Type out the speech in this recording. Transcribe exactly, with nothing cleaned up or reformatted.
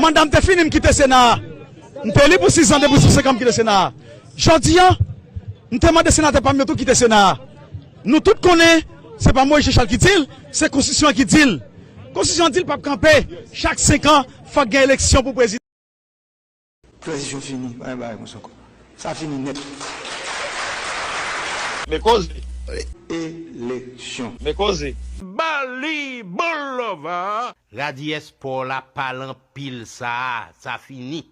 Manda m te fini, m kite Sena a. M te li pou sis zan, depi sou senk an m kite Sena a. Jodi a, m te mande senatè pa m yo tou kite Sena a. Nou tout konnen, se pa Moïse Jean Charles ki di l, se konstitisyon an ki di l. Konstitisyon an di l p ap kanpe. Chak senk an, fòk gen eleksyon pou prezidan. Tranzisyon fini, pa gen bagay konsa ankò. Sa fini nèt. Men koze. Eleksyon. Men koze. Bali Boulevard. Radi espò la pale anpil sa, sa fini.